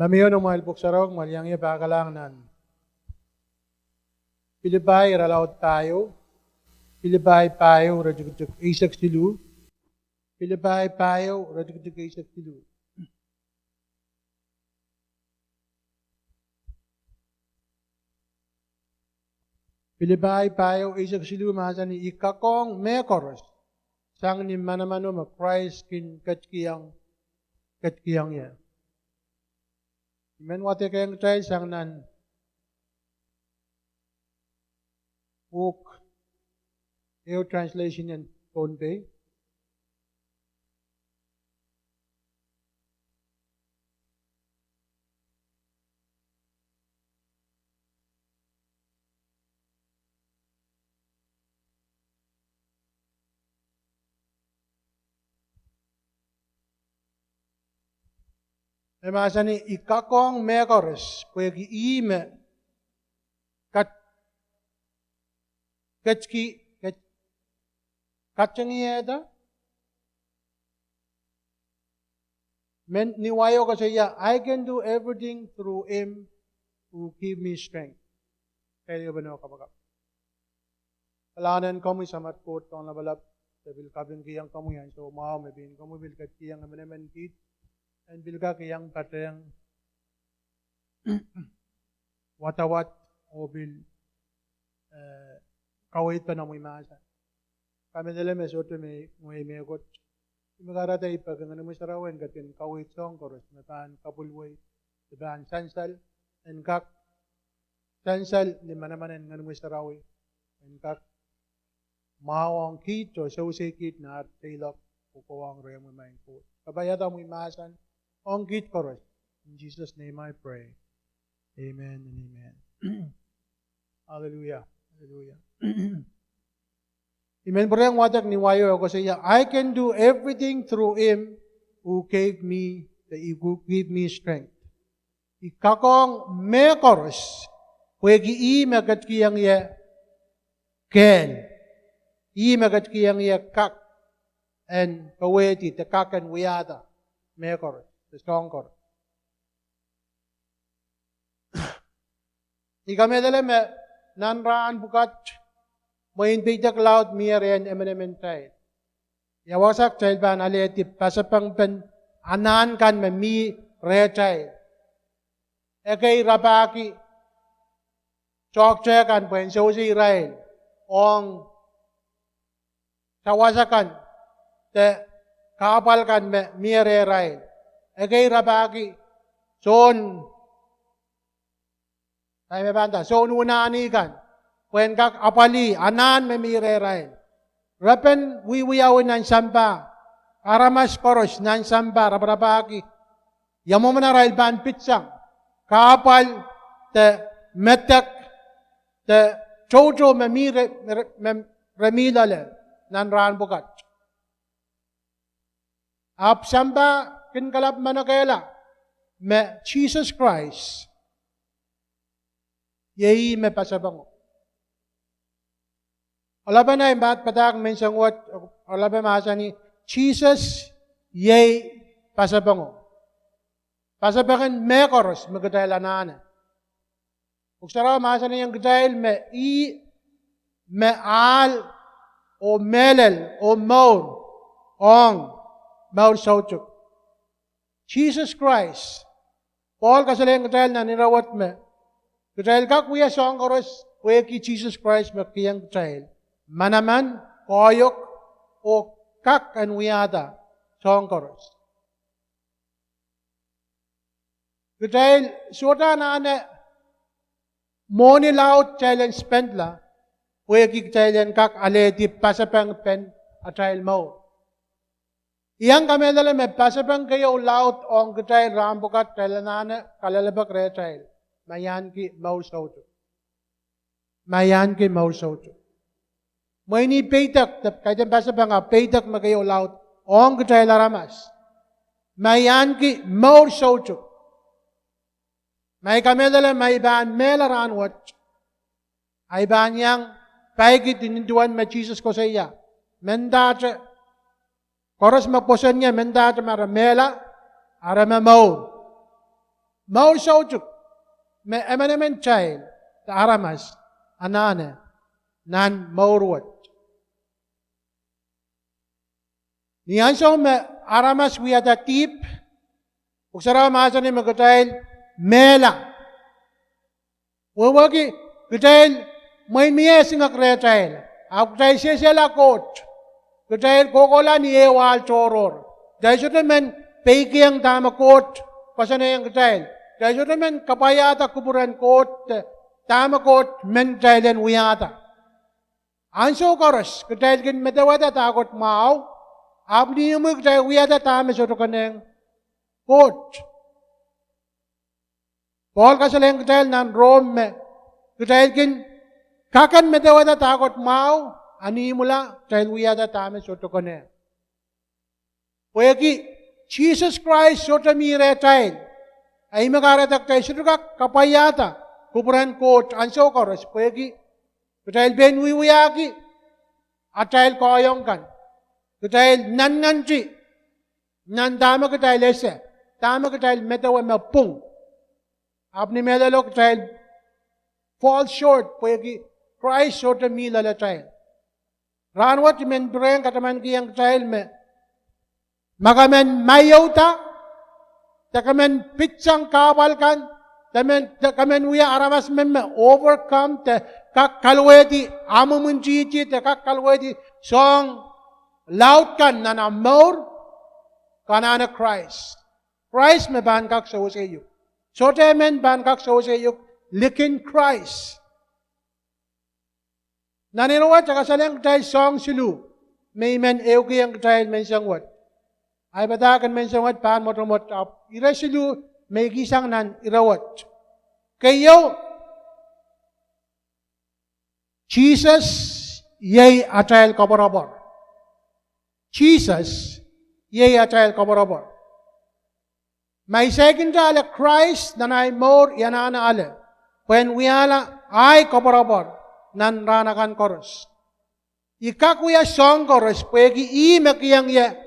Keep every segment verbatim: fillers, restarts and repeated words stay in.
Amie, amwail pwuhk sarawi, amwail iang ie pahkalahng nan Pilipai irelaud pahieu, Pilipai pahieu iretikitik eisek siluh, Pilipai pahieu iretikitik eisek siluh. Pilipai pahieu eisek siluh mahsanih, I kakohng mehkoaros sang ni manamano me Krais kin ketikihong, ketikihong ie. I men wadekehng kitail sang nan pwuhk ehu translation en Pohnpei. E mahsanih, I kakohng mehkoaros pwehki ih me kat-, ketiki-, ket-, katingihda. Men ni wai o koasoia, I can do everything through him who give me strength. Kitail ehupene kapakap. Kalahngan en komwi Samat Koht Kaun Lapalap, se pil kapingkihong komwi ansou mwahu me pein komwi pil ketikihong emenemen kiht en pil kak iang patehng wadawad oh pil, eh, kaweid pahn omwi mahsen. Kamehlele me sohte me ngehi mehkot. I me kahrehda I peki Ngenomwi Sarawi en ketin kaweid soahng koaros me pahn kapwilwei, me pahn sansal, en kak sansal ni manaman en Ngenomwi Sarawi, en kak mwahu ong kiht oh sewese kiht nan ar teiloak oh kohwong rehmwi, maing Koht. Kapaiada omwi mahsen ong kiht koaros. In Jesus' name I pray. Amen and amen. Hallelujah. Hallelujah. I men pwurehng wadek ni wai o, e koasoia, I can do everything through him who gave me, who give me strength. I kakohng mehkoaros pwehki ih me ketikihong ie kehl. Ih me ketikihong ie kak en powehdi de kak en wiahda mehkoaros, de soahng koaros. I kamehlele me nan rahn pwukat, mwein peidek laud mie rehn emenemen kitail. Ia wasa kitail pahn alehdi pasapengpen anahn kan me mi rehtail. Ekei rapahki toahkte kan pwehn sewese irail ong sawas akan de kahpwal kan me mie rehrail. Ekei rapahki soun, ai me pahn nda, soun unahni kan pwehn kak apwalih anahn me mi rehrail. Repen wiewiawi nan sampah, aramas koaros nan sampah raparapahki ia mwomwen arail pahn pitsang kahpwal de medek de toutou me mi re-, re-, me re mi loale nan rahn pwukat. Ahpw sampah kin kalap manokehla me Sises Krais iei ih me pasapengo. Ohlapen ahi padpadahk menseng wet, ohlapen mahsanih, Sises iei pasapengo. Pasapengen mehkoaros me kitail anahne. Pwuhk Sarawi mahsanihong kitail me ih me ahl oh mehlel oh mour ong mour soutuk. Sises Krais, Pohl kasalehiong kitail nan ire wet me kitail kak wia soahng koaros pwehki Sises Krais me kihong kitail manaman, koahiek, oh kak en wiahda soahng koaros. Kitail sohte anahne mwohni laud kitail en spendla pwehki kitail en kak alehdi pasapengpen atail mour. I iang kamehlele me pasapeng keieu laud ong kitail rahn pwukat kitail anahne kalelapak rehtail, me I ahneki mour soutuk. Me I ahneki mour soutuk. Mwein ih peidek, de kaidehn pasapeng ahpw peidek me keieu laud ong kitail aramas, me I ahneki mour soutuk. Me I kamehlele me I pahn mehla rahn wet, ahi pahn iang paikidi nin duwen me Sises koasoia, mendahte, koaros me pwoson ie mendahte ma re mehla, a re me mour. mour soutuk me emenemen kitail de aramas anahne nan mour wet. Ni ansou me aramas wiahda dihp, Pwuhk Sarawi mahsanih me kitail mehla. Wehwehki kitail mwein mie esingek rehtail, ahpw kitail sehsehla Koht. Kitail kohkohla ni ehu ahl tohrohr. Kitail sohte men peikiong dahme Koht koasoanehiong kitail. Kitail sohte men kapwaiada kupwuren Koht, dahme Koht men kitail en wiahda. Ansou koaros kitail kin medewehda dahkot mwahu, ahpw ni imwi kitail wiahda dahme sohte konehng Koht. Pohl kasalehng kitail nan Rom me kitail kin kak en medewehda dahkot mwahu, a ni imwila kitail wiahda dahme sohte konehng. Pwehki Sises Krais sohte mi rehtail, a ih me kahrehda kitail sohte kak kapwaiada kupwuren Koht ansou koaros, pwehki kitail pein wiewiahki atail koahiek kan. Kitail nannanti nan dahme kitail ese, dahme kitail medewe me pwung. Ahpw ni mehlelo kitail fall short pwehki Krais sohte mi loalatail. Rahnwet I men pwurehng katamankihong kitail me ma ke men maiouda, de ke men pitsang kahpwal kan, de men, de ke men wia aramas men me overcome, de kak kalwehdi amwimwintihti, de kak kalwehdi soahng laud kan nan omw mour, ke anahne Krais. Krais me pahn kak sewese uk. Sohte emen pahn kak sewese uk likin Krais. Nan ire wet e kasalehng kitail soahng siluh me I men ehukihong kitail menseng wet. Ahi padahk en menseng wet pahn mwotomwot, ahpw ire siluh me I kihsang nan ire wet. Keieu, Sises iei atail koapworopwor. Sises iei atail koapworopwor. Ma I saikinte ale Krais nan ahi mour, I anahne ale pwehn wiahla ahi koapworopwor nan rahn akan koaros. I kak wia soahng koaros pwehki ih me kihong ie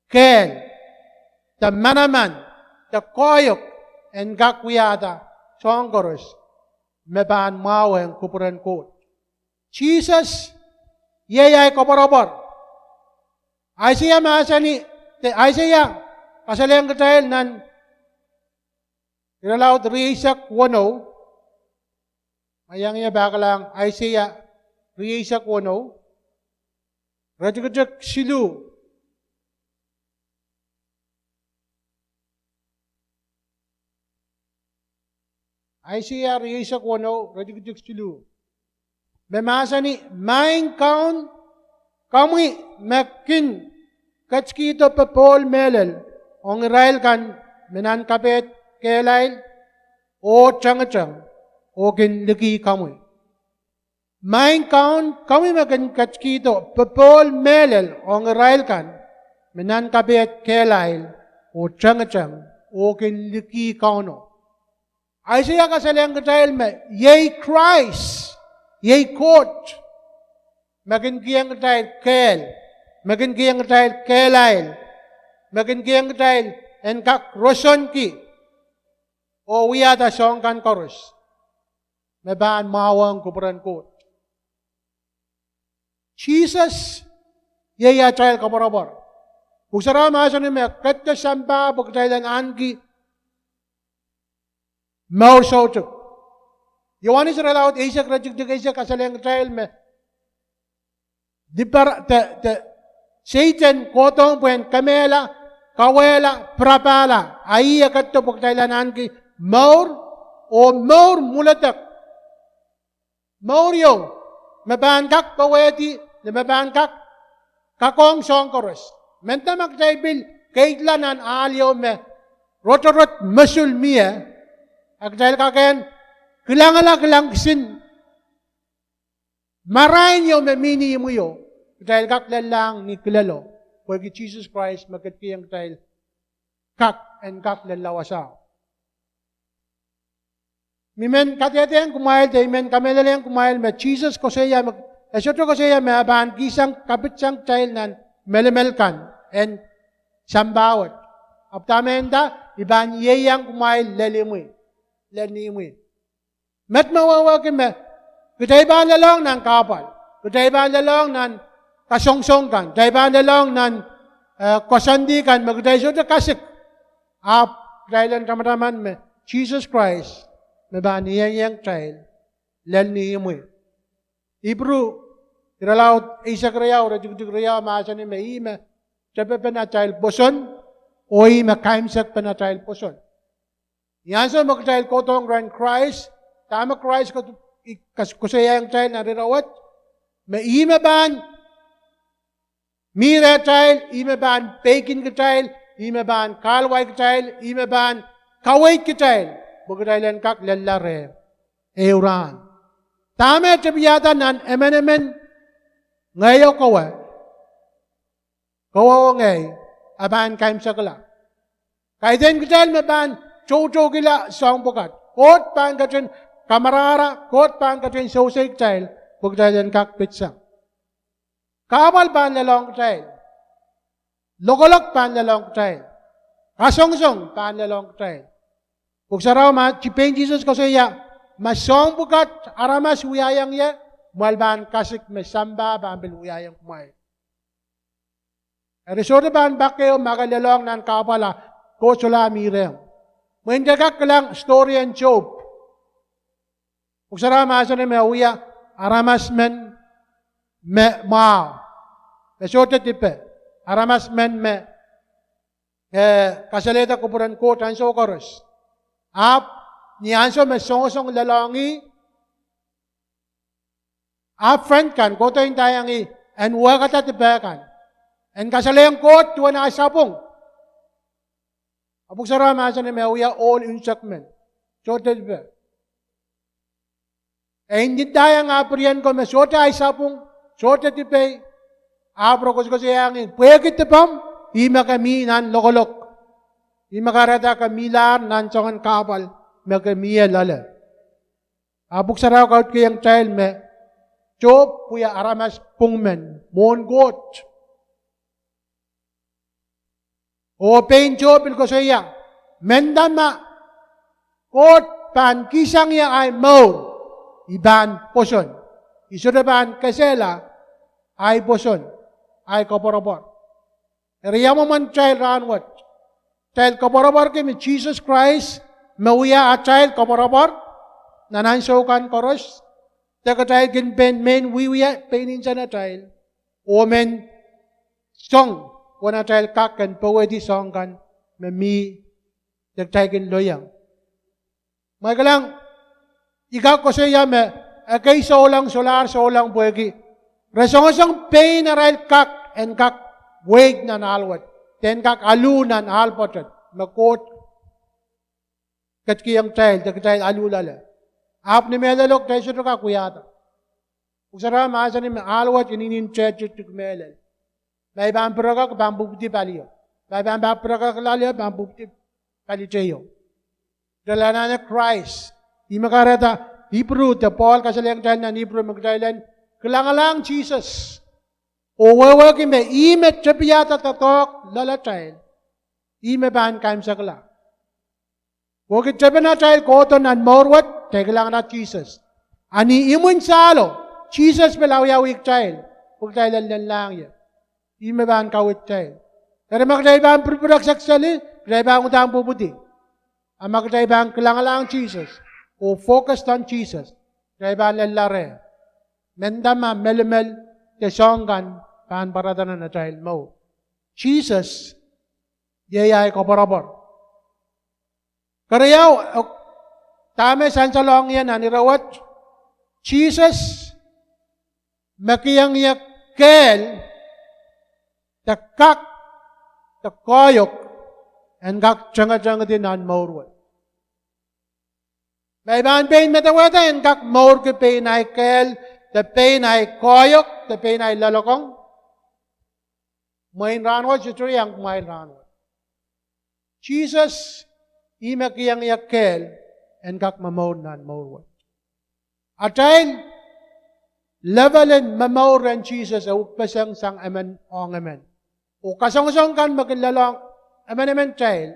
kehl, de manaman, de koahiek en kak wiahda soahng koaros me pahn mwahuwehng kupwuren Koht. Sises iei ahi koapworopwor. Aiseia mahsanih, de Aiseia kasalehng kitail nan irelaud rieisek weneu, ma I iang ie pahkalahng Aiseia rieisek weneu, iretikitik siluh. Aiseia rieisek weneu, iretikitik siluh, me mahsanih, Maing Kaun, komwi me kin ketikihdo popohl mehlel ong irail kan me nan kapehd kehlail oh tengeteng oh kin liki komwi. Maing Kaun, komwi me kin ketikihdo popohl mehlel ong irail kan me nan kapehd kehlail oh tengeteng oh kin liki Kauno. Aiseia kasalehng kitail me iei Krais, iei Koht, me kin kihong kitail kehl, me kin kihong kitail kehlail, me kin kihong kitail en kak roson ki oh wiahda soahng kan koaros me pahn mwahuwehng kupwuren Koht. Sises iei atail koapworopwor. Pwuhk Sarawi mahsanih me ketido sampah pwe kitail en ahneki mour soutuk. Iohanes irelaud eisek, iretikitik eisek kasalehng kitail me dipar, de, de, Sehdan kohdohng pwehn kemehla, kauwehla, pirapahla, a ih e ketido pwe kitail en ahneki mour, oh mour mwuledek. Mour ieu me pahn kak powehdi, de me pahn kak kakohng soahng koaros. Mendahte ma kitail pil keidla nan ahl ieu me rotorot mosul mie, a kitail kak en kilangala kilang kisin marain ieu me mi ni imwio, kitail kak lellahng ni kilelo, pwehki Sises Krais me ketikihong kitail kak en kak lella wasao. I men kadehdehng kumwail de I men kamehlelehiong kumwail me Sises koasoia me, e sohte koasoia me e pahn kihsang kapitsang kitail nan melimel kan en sampah wet. Ahpw dahme e nda, I pahn ieiang kumwail lel imwi, lel ni imwi. Met me wehwehki me kitail pahn lelohng nan kahpwal, kitail pahn lelohng nan kasongosong kan, kitail pahn lelohng nan, eh, koasoandi kan me kitail sohte kasik. Ahpw kitail en tamataman me Sises Krais me pahn ieiang kitail lel ni imwi. Ipru irelaud eisek riau, iretikitik riau mahsanih me ih me tepepen atail pwoson, oh ih me kaimwisekpen atail pwoson. Ni ansou me kitail kohdohng rehn Krais, dahme Krais koasoiaiong kitail nan ire wet, me ih me pahn mi rehtail, ih me pahn peikin kitail, ih me pahn kahluwa kitail, ih me pahn kaweid kitail, pwe kitail en kak lella reh ehu rahn. Dahme e tepiada nan emenemen ngehi oh kowe, kowe oh ngehi, e pahn kaimwisekla. Kaidehn kitail me pahn toutoukihla soahng pwukat. Koht pahn ketin kamarahra, Koht pahn ketin sewese kitail, pwe kitail en kak pitsang. Kahpwal pahn lelohng kitail. Lokolok pahn lelohng kitail. Kasongosong pahn lelohng kitail. Pwuhk Sarawi, ma pein Sises koasoia, ma soahng pwukat aramas wiahiong ie, kumwail pahn kasik me sampah pahn pil wiahiong kumwail. Eri sohte pahn pak ehu ma ke lelohng nan kahpwal a Koht solahr mi rehmw. Mwein ke kak kilang story en Sohp. Pwuhk Sarawi mahsanih me e wia aramas men me mwahu, me sohte dipe, aramas men me, eh, kasalehda kupwuren Koht ansou koaros. Ahpw ni ansou me songosong lelohng ih, ahpw friend kan kohdo ndaiong ih en wehkada dipe kan, en kasalehiong Koht duwen ahi sapwung. A Pwuhk Sarawi mahsanih me e wia ohl unsek men, sohte dipe. E ndaiong ah pirien ko me sohte ahi sapwung, sohte dipei, ahpw re koasokoasoiaiong ih, pwehki dipomw, ihme ke mi nan lokolok, ihme kahrehda ke milahr nan soangen kahpwal me ke mie loale. A Pwuhk Sarawi kaudokiong kitail me Sohp wia aramas pwung men, mwohn Koht. Oh pein Sohp pil koasoia, mendahte ma Koht pahn kihsang ie ahi mour, I pahn pwoson. I sohte pahn kesehla ahi pwoson, ahi koapworopwor. Eri ia mwomwen kitail rahnwet? Kitail koapworopworki me Sises Krais me wia atail koapworopwor nan ansou kan koaros, de kitail kin pein mehn wiewia pein insenatail oh mehn song uwen atail kak en powehdi soahng kan me mi, de kitail kin loiong. Ma I kilang, I kak koasoia me ekei souleng solahr souleng pwehki re songosong pein arail kak en kak weid nan ahl wet, de en kak alu nan ahl pwoatet me Koht ketikihong kitail de kitail alu loale. Ahpw ni mehlelo kitail sohte kak wiahda. Pwuhk Sarawi mahsanih me ahl wet inenen tehtik mehlel. Ma I pahn pirekek, pahn pwupwudi palio. Ma I pahn pahn pirekek loaleo, pahn pwupwudi paliteio. Kitail anahne Krais. Ihme kahrehda Ipru, de Pohl kasalehiong kitail nan Ipru me kitail en kilangalahng Sises oh wehwehki me ih me tepiada doadoahk loalatail, ih me pahn kaimwisekla. Pwehki tepen atail kohdo nan mour wet, kitail kilangada Sises. A ni imwin sahlo, Sises pil awiawi kitail pwe kitail en lellahng ie. Ih me pahn kaweid kitail. Eri ma kitail pahn pirpirek sekseli, kitail pahn udahn pwupwudi. A ma kitail pahn kilangalahng Sises oh focused on Sises, kitail pahn lella reh, mendahte ma melimel de soahng kan pahn pwarada nan atail mour. Sises iei ahi koapworopwor. Keriau, dahme sansalohng ie nan ire wet? Sises me kihong ie kehl de kak de koahiek en kak tengetengedi nan mour wet. Ma I pahn pein medewehda en kak mourki pein ahi kehl, de pein ahi koahiek, de pein ahi loalokong, mwein rahnwet sohte iang kumwail rahnwet. Sises, ih me kihong ie kehl en kak momour nan mour wet. Atail level en momour rehn Sises e wukpeseng sang emen ong emen. Oh kasongosong kan me kin lelohng emenemen kitail,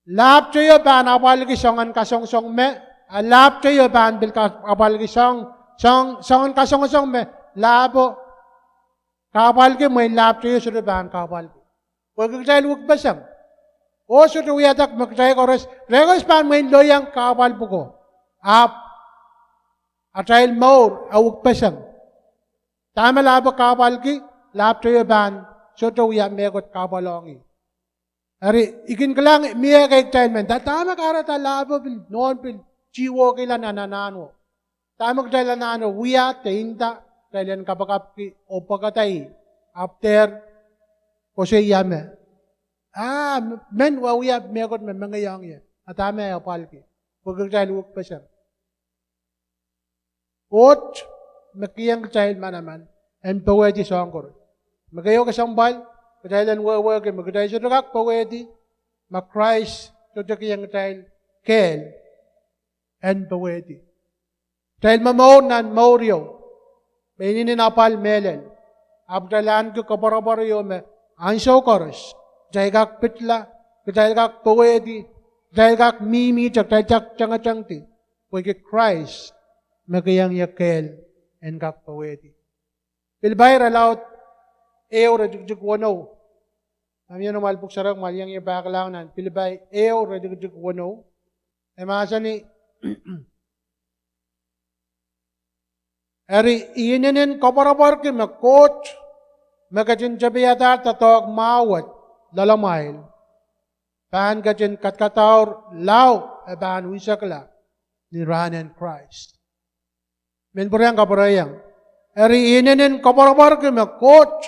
Lahpw teio pahn apwalki soangen kasongosong me, a lahpw teio pahn pil ka-, apwalki soang, soang, soangen kasongosong me lahpo kahpwalki, mwein lahpw teio sohte pahn kahpwalki. Pwehki kitail wekpeseng. Oh sohte wiahda me kitail koaros, kitail koaros pahn mwein loieng kahpwal pwuko. Ahpw atail mour e wekpeseng. Dahme lahpo kahpwalki, lahpw teio pahn sohte wia mehkot kahpwal ong ih. Eri I kin kilang mie kei kitail men, da-, dahme kahrehda lahpo pil nohn pil tiwohkihla nan anahn wo. Dahme kitail anahne wia de nda, kitail en kapakapki oh pwekada ih, ahpw dehr koasoia me, ah, men wia mehkot me mengeiong ie, a dahme e apwalki, pwehki kitail wekpeseng. Koht me kihong kitail manaman en powehdi soahng koaros. Me keieu kesempwal, kitail en wehwehki me kitail sohte kak powehdi ma Krais sohte kihong kitail kehl en powehdi. Kitail momour nan mour ieu me inenen apwal mehlel, ahpw kitail ahneki koapworopwor ieu me ansou koaros kitail kak pitla, kitail kak powehdi, kitail kak mihmihte, kitail kak tengetengdi, pwehki Krais me kihong ie kehl en kak powehdi. Pilipai irelaud ehu iretikitik weneu. Nan mie amwail pwuhk sarawi, amwail iang ie pahkalahng nan Pilipai ehu iretikitik weneu. E mahsanih, eri I inenen koapworopworki me Koht me ketin tepihadahr doadoahk mwahu wet loalamwail pahn ketin kadkadaur lao e pahn unsekla ni rahn en Krais. Men pwurehng kapwureiong. Eri I inenen koapworopworki me Koht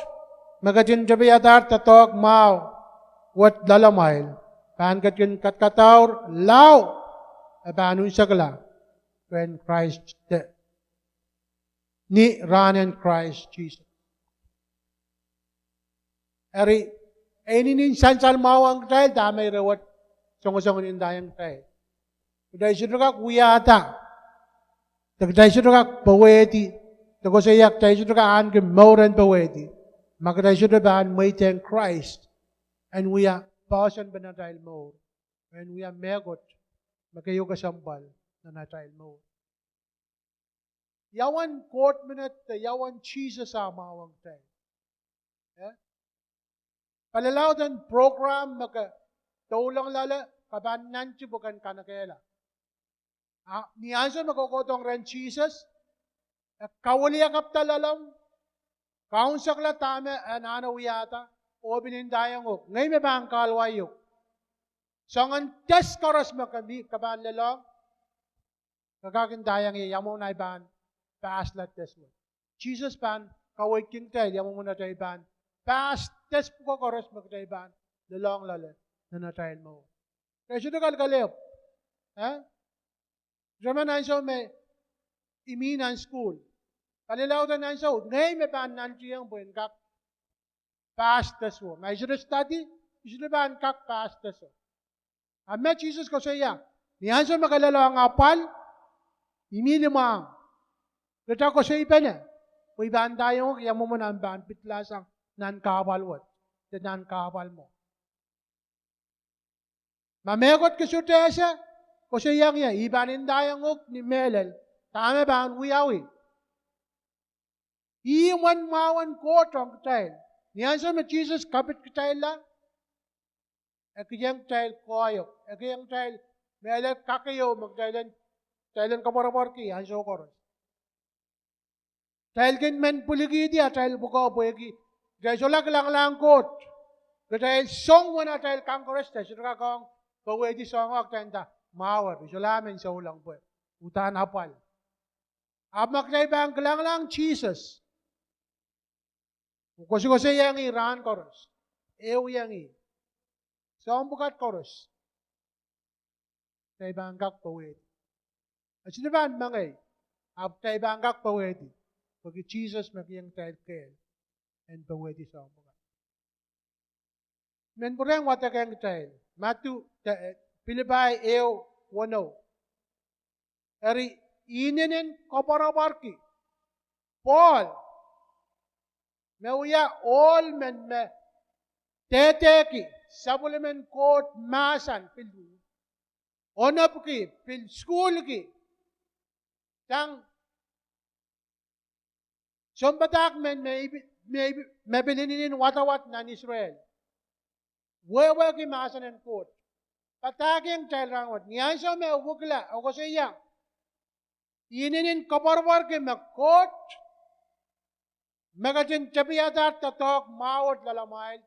me ketin tepihadahr doadoahk mwahu wet loalamwail pahn ketin kadkadaur lao e pahn unsekla rehn Krais, ni rahn en Krais Sises. Eri e inenen sansal mwahu ong kitail dahme ire wet songosong en ndaiong kitail. Kitail sohte kak wiahda, de kitail sohte kak powehdi, de koasoia kitail sohte kak ahneki mour en powehdi ma kitail sohte pahn mweidehng Krais en wia poahsoanpen atail mour, en wia mehkot me keieu kesempwal nan atail mour. Ia uwen Koht menet de ia uwen Sises ah mwahu ong kitail? Palilaud en program me ke doulong loale, ke pahn nantihong pwe ken kanekehla. A ni ansou me ke kohkohdohng rehn Sises, e kawiliakapwada loalomw, kaunsekla dahme e anahne wiahda, oh pil ndaiong uhk, ngehi me pahn kahluwa uhk. Soangen test koaros me ke pahn lelohng, ke kak ndaiong ie, ia mwomwen ei pahn pahsla test wet. Sises pahn kaweidkin kitail ia mwomwen atail pahn pahs test pwuko koaros me kitail pahn lelohng loale nan atail mour. Kitail sohte kalkalehpw, eh? Remen ansou me I mih nan sukuhl, palilaud en ansou, ngehi me pahn nantihong pwe I en kak pahs test wo. Ma I sohte study, I sohte pahn kak pahs test wo. A me Sises koasoia, ni ansou me ke lelohng apwal, I mih limwahng. Kitail koasoipene pwe I pahn ndaiong uhk ia mwomwen omw pahn pitlahsang nan kahpwal wet, de nan kahpwal mwo. Ma mehkot ke sohte ese, koasoiong ie, I pahn ndaiong uhk ni mehlel dahme pahn wiawi. Ih mwomwen mwahu en Koht ong kitail. Ni ansou me Sises kapitkitailla, e kihong kitail koahiek, e kihong kitail mehlel kak ieu me kitail en, kitail en koapworopworki ansou koaros. Kitail kin men pwilikihdi atail pwukoa pwehki kitail solahr kilangalahng Koht. Kitail song uwen atail kan koaros, kitail sohte kak ong powehdi soahngo, kitail nda, mwahu, I solahr men souleng pwe uhdahn apwal. Ahpw ma kitail pahn kilangalahng Sises, koasokoasoiong ih rahn koaros, ehuiong ih soahng pwukat koaros, kitail pahn kak powehdi. E sohte pahn mengei, ahpw kitail pahn kak powehdi, pwehki Sises me kihong kitail kehl en powehdi soahng pwukat. Men pwurehng wadekehng kitail, Madiu, eh, Pilipai ehu weneu. Eri I inenen koapworopworki, Pohl, me wia ohl men me dehdehki sapwellimen Koht mahsen pil onopki, pil sukuhlki. Sang sounpadahk men me, me, me pil inenen wadawad nan Israel. Wehwehki mahsen en Koht. Padahkihong kitail rahnwet. Ni ansou me wekila, e koasoia, inenen koapworopworki me Koht me ketin tepiadahr doadoahk mwahu wet loalamwail,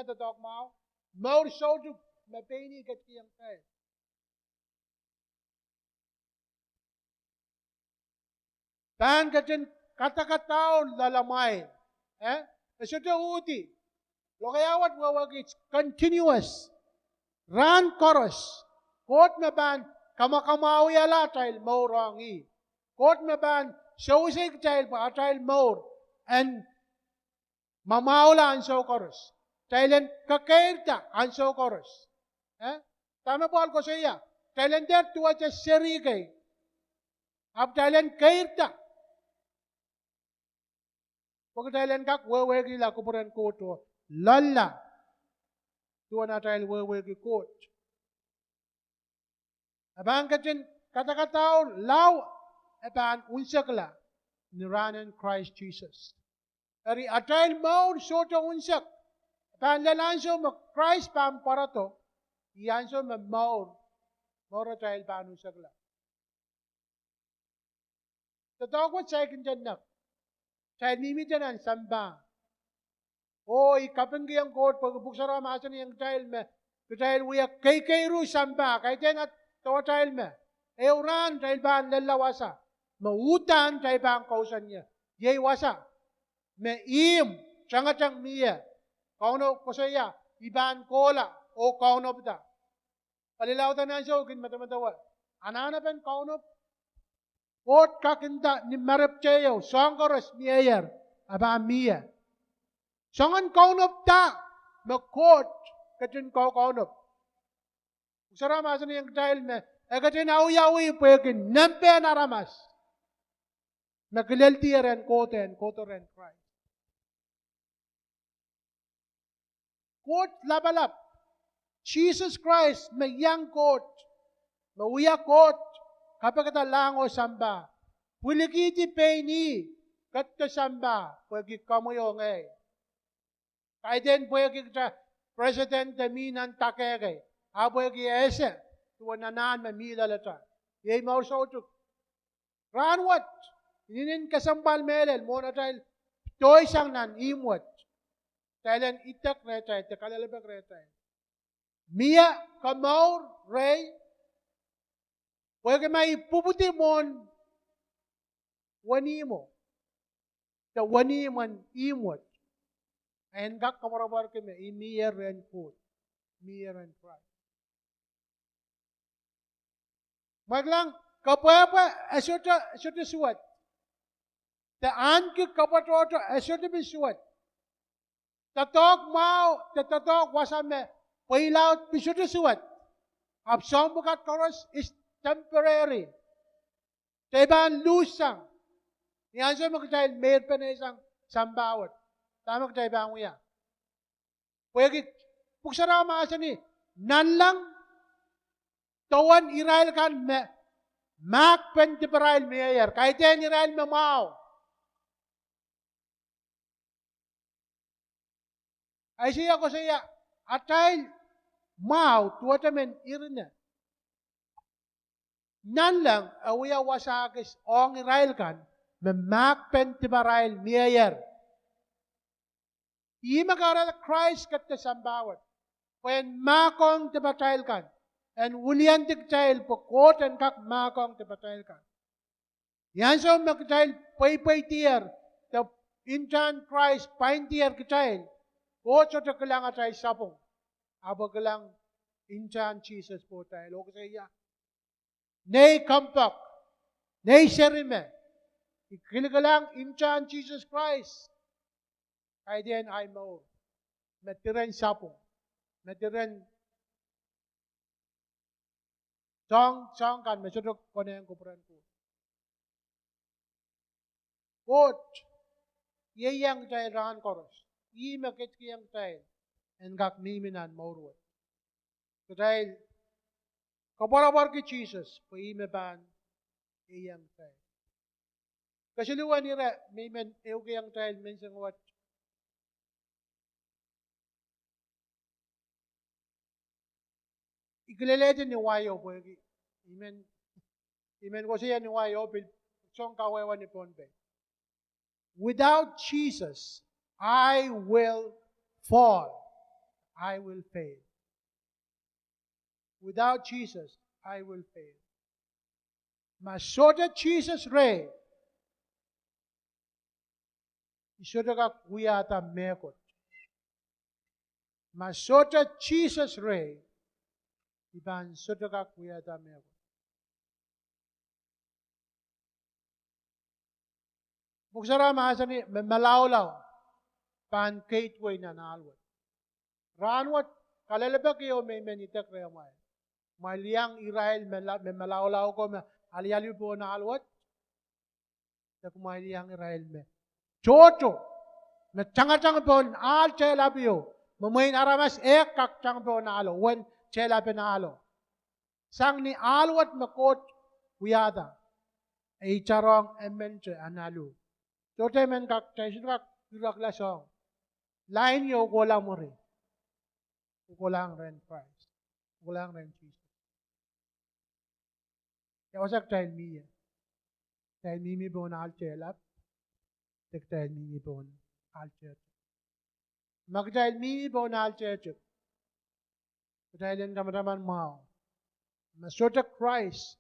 doadoahk mwahu, mour soutuk me pein ih ketikihong kitail. Pahn ketin kadakadaur loalamwail. Eh? E sohte uhdi. Lokaia wet wehwehki, it's continuous. Rahn koaros. Koht me pahn kamwakamwahuiala atail mour ong ih. Koht me pahn sewese kitail pwe atail mour en mwamwahula ansou koaros. Kitail en kekeirda ansou koaros. Eh? Dahme Pohl koasoia? Kitail en dehr duwehte seri kei. Ahpw kitail en keirda. Pwe kitail en kak wehwehkihla kupwuren Koht oh loalla duwen atail wehwehki Koht. E pahn ketin kadakadaur lao, e pahn unsekla ni rahnen Krais Sises. Eri atail mour sohte unsek. E pahn lel ansou me Krais pahn pwarodo, ih ansou me mour, mour atail pahn unsekla. Doadoahk wet saikinte nek. Kitail mihmihte nan sampah. Oh, I kapingkihong Koht pwehki Pwuhk Sarawi mahsanihong kitail me kitail wia keikeiru sampah. Kaidehn a, dewatail me, ehu rahn kitail pahn lella wasa me uhdahn kitail pahn kousoan ie. Iei wasa me ihmw tengeteng mie. Kauno koasoia, I pahn kohla oh kaunopada. Palilaud en ansou kin medemedewe anahnepen kauno. Koht kak nda ni merepwteieu, soahng koaros mieier, e pahn mie. Soangen kaunopada me Koht ketin kaukaunop. Pwuhk Sarawi mahsanihong kitail me e ketin awiawih pwehki nempehn aramas me kileldier en kohdo, en kohdo rehn Krais. Koht lapalap, Sises Krais me iang Koht, me wia Koht, kapikada lahng oh sampah, pwilikihdi pein ih ketido sampah pwehki komwi oh ngehi. Kaidehn pwehki kita president de mi nan dakehkei, ahpw pwehki e ese duwen anahn me mi loalata. Iei mour soutuk. Rahnwet, inenen kesempwal mehlel mwohn atail doisang nan ihmw wet, kitail en idek rehtail de kalelapak rehtail. Mie komour rehi, pwehki ma I pwupwudi mwohn wenihmwo de wenihmw en ihmw wet, en kak koapworopworki me I mihier rehn Koht, mihier rehn Krais. Mwekilang, kepwehpwe e sohte, sohte suwed. De ahneki kapwatohto e sohte pil suwed. Doadoahk mwahu de doadoahk wasa me pweilaud pil sohte suwed. Ahpw soahng pwukat koaros is temporary. Kitail pahn luhssang ni ansou me kitail meirpeneisang sampah wet. Dahme kitail pahn wia? Pwehki Pwuhk Sarawi mahsanih, nanleng dowen irail kan me mahkpen diparail mieier, kaidehn irail me mwahu. Aiseia koasoia, atail mwahu duwehte men irine. Nanleng e wia wasa kis ong irail kan me mahkpen diparail mieier. Ihme kahrehda Krais ketido sampah wet pwe en mahkohng dipatail kan, en wiliandi kitail pwe Koht en kak mahkohng dipatail kan. Ni ansou me kitail pweipweidier de ntahn Krais pwaindier kitail, Koht sohte kilang atail sapwung, ahpw e kilang ntahn Sises pohtail oh koasoia, nei kompoak, nei seri me I kilikilang ntahn Sises Krais, kaidehn ahi mour, me diren sapwung, me diren soahng, soahng kan me sohte konehng kupwuren Koht. Koht ieiang kitail rahn koaros. Ih me ketikihong kitail en kak mihmi nan mour wet. Kitail koapworopworki Sises pwe ih me pahn ieiang kitail. Keseluhwen ire me I men ehukihong kitail menseng wet, I kilelehdi ni wai o pwehki I men, I men koasoia ni wai o pil song kawehwe ni Pohnpei. Without Jesus, I will fall. I will fail. Without Jesus, I will fail. Ma sohte Sises rehi, I sohte kak wiahda mehkot. Ma sohte Sises rehi, I pahn sohte kak wiahda mehkot. Pwuhk Sarawi mahsanih me malaulau pahn keid wei nan ahl wet. Rahnwet, kalelapak ieu me I men idek rehmwail. Kumwail iang irail me la-, me malaulau ko me alialu pohn ahl wet. De kumwail iang irail me tohto, me tangatang pohn ahl tehlap ieu, me mwein aramas ehk kak tang pohn ahlo, uwen tehlapen ahlo. Sang ni ahl wet me Koht wiahda, e itarohng e mente en alu. Sohte men kak, kitail sohte kak irekla soahng. Lain ieu kohla mwuri. Kohlahng rehn Krais. Kohlahng rehn Sises. Ia wasa kitail mie? Kitail mihmi pohn ahl tehlap, de kitail mihmi pohn ahl tehtep? Ma kitail mihmi pohn ahl tehtep, kitail en tamataman mwahu. Ma sohte Krais,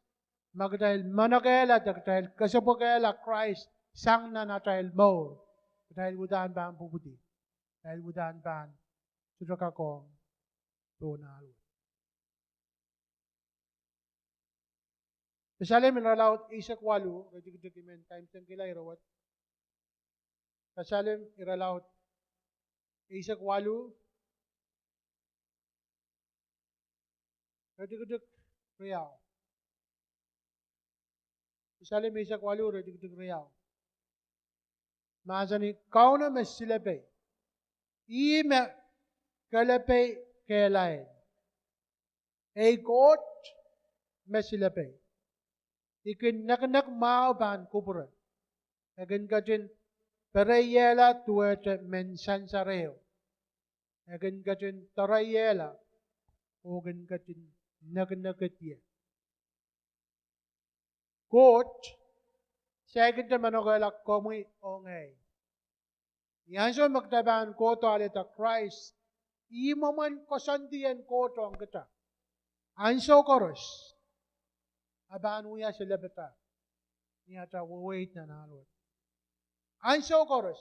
ma kitail manokehla de kitail kesepwekehla Krais sang nan atail mour, kitail uhdahn pahn pwupwudi. Kitail uhdahn pahn sohte kak ong pohn ahl wet. Salem irelaud eisek waluh, iretikitik, I men kaimwisekihla ire wet. Salem irelaud eisek waluh, iretikitik riau. Salem eisek waluh, iretikitik riau. Mahsanih, Kauno me silepehi, ih me kelepehi kehlail. Ei Koht me silepehi. I kin nekinek mwahu pahn kupwure. E kin ketin pereiehla duwehte mehn sansareo. E kin ketin doareiehla oh kin ketin nekinekid ie. Koht, saikinte manokehla komwi oh ngehi. Ni ansou me kita pahn kohdo alehda Krais, ih mwomwen koasoandi en Koht ong kita. Ansou koaros, e pahn wia silepedahr ni atail weweid nan ahl wet. Ansou koaros,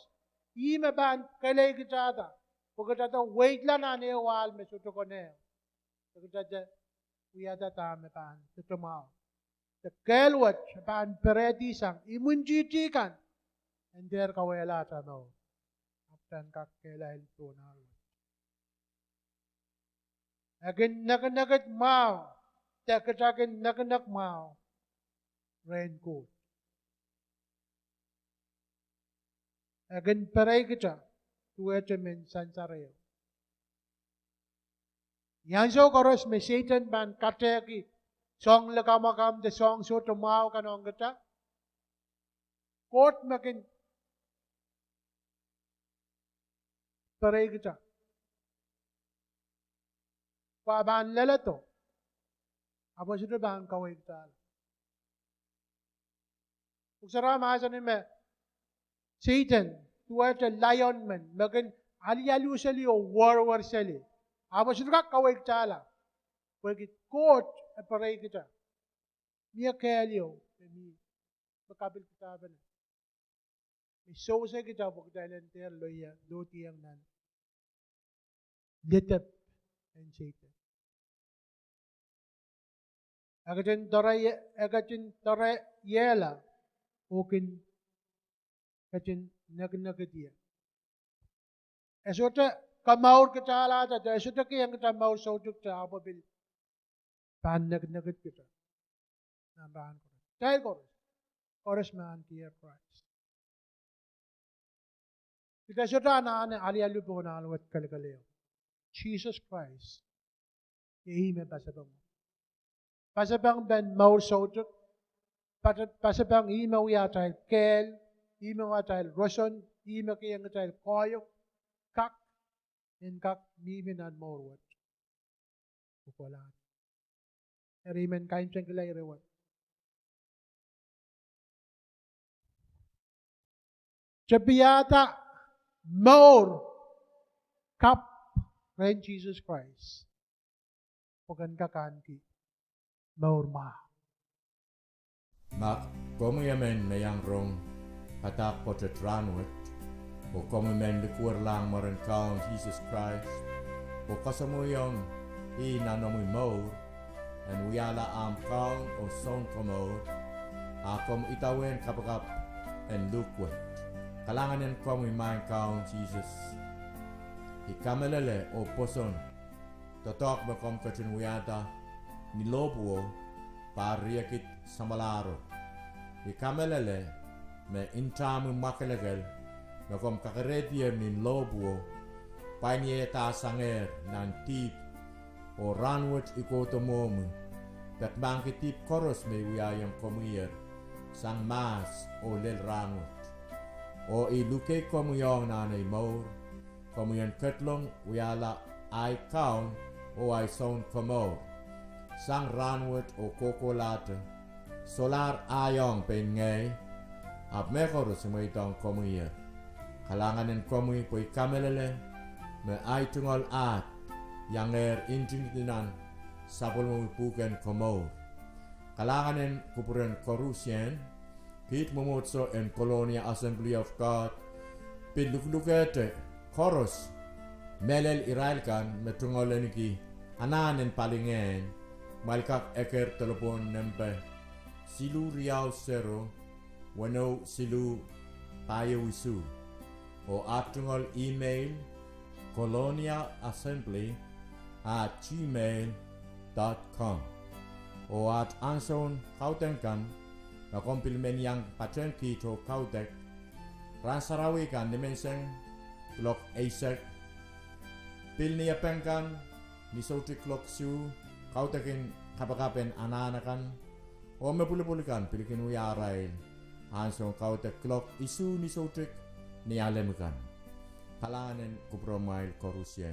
ih me pahn keleikitahda, pwe kita de weidla nan ehu ahl me sohte konehng. Pwe kita de wiahda dahme pahn sohte mwahu. De kehl wet pahn perehdi sang imwintihti kan en dehr kawehla atail mour. Ahpw kitail en kak kehlail pohn ahl wet. E kin nekinekid mwahu, de kita kin nekinek mwahu rehn Koht. E kin perei kita duwehte mehn sansareo. Ni ansou koaros me Sehdan pahn katehki soahng likamw, likamw de soahng sohte mwahu kan ong kita, Koht me kin perei kita, pwe e pahn leledo, ahpw e sohte pahn kaweikitala. Pwuhk Sarawi mahsanih me Sehdan duwehte laion men me kin alialu seli oh werwer seli, ahpw e sohte kak kaweikitala, pwehki Koht e perei kita. Mie kehl ieu me mie, me kapil kitapene, me sewese kita pwe kitail en dehr loia, lohdiong nan lidep en Sehdan. E ketin doareie-, e ketin doareiehla oh kin ketin nekinekid ie. E sohte kamourkitahlahda, de e sohte kihong kita mour soutuk de ahpw e pil pahn nekinekid kita. Nan rahn koaros, kitail koaros, koaros me ahneki Krais, kita sohte anahne alialu pohn ahl wet kelekeleo. Sises Krais, ih me pasapeng. Pasapeng pen mour soutuk, pasapeng ih me wia atail kehl, ih me wia atail roson, ih me kihong atail koahiek, kak, en kak mihmi nan mour wet. Eri I men kaimwisekala ire wet. Tepiada mour kapw rehn Sises Krais pwe ken kak ahneki mour mwahu. Ma komwi emen me iang rong padahk pwoatet rahnwet, oh komwi men likwerlahng mwaren Kaun Sises Krais, oh kasamwoiong ih nan omwi mour, en wiahla ahmw Kaun oh Sounkomour, a komw idawehn kapakap en luhk wet. Kalahngan en komwi maing Kaun Sises. I kamehlele oh pwoson doadoahk me komw ketin wiahda ni lohpwuo, pahr riekid samwalahro. I kamehlele me ntahmwi mwakelekel me komw kakerehdier ni lohpwuo, pwain iedahsangehr nan dihp, oh rahnwet I kohdo mwohmwi, pekmahngki dihp koaros me I wiahiong komwiher, sang mahs oh lel rahnwet. Oh I luke komwi ong nan ei mour, komwi en ketlong wiahla ahi Kaun oh ahi Sounkomour, sang rahnwet oh kohkohlahte, solahr ahiong pein ngehi, ahpw mehkoaros I mweidohng komwiher. Kalahngan en komwi pwe I kamehlele me ahi tungoal ahd iangehr ntingdi nan sapwellimomwi pwuhken komour. Kalahngan en kupwuren koarusie, kiht mwomwohdiso en Colonia Assembly of God, pil luklukehte koaros, mehlel irail kan me tungoal ahneki anahn en palingehn, kumwail kak eker delepwohn nempe siluh riau sero, weneu siluh pahieu isuh. Oh aht tungoal email, colonia assembly at gmail dot com. Oh aht ansoun kaudok kan, ma komw pil men iang patehng kiht oh kaudok, rahn sarawi kan nimenseng kuloak eisek, pil Niepeng kan ni soutik kuloak isuh, kaudokin kapakap en anahn akan, oh me pwulopwul kan pil kin wia arail ansoun kaudok kuloak isuh ni soutik Nialem kan. Kalahngan en kupwuromwail koarusie.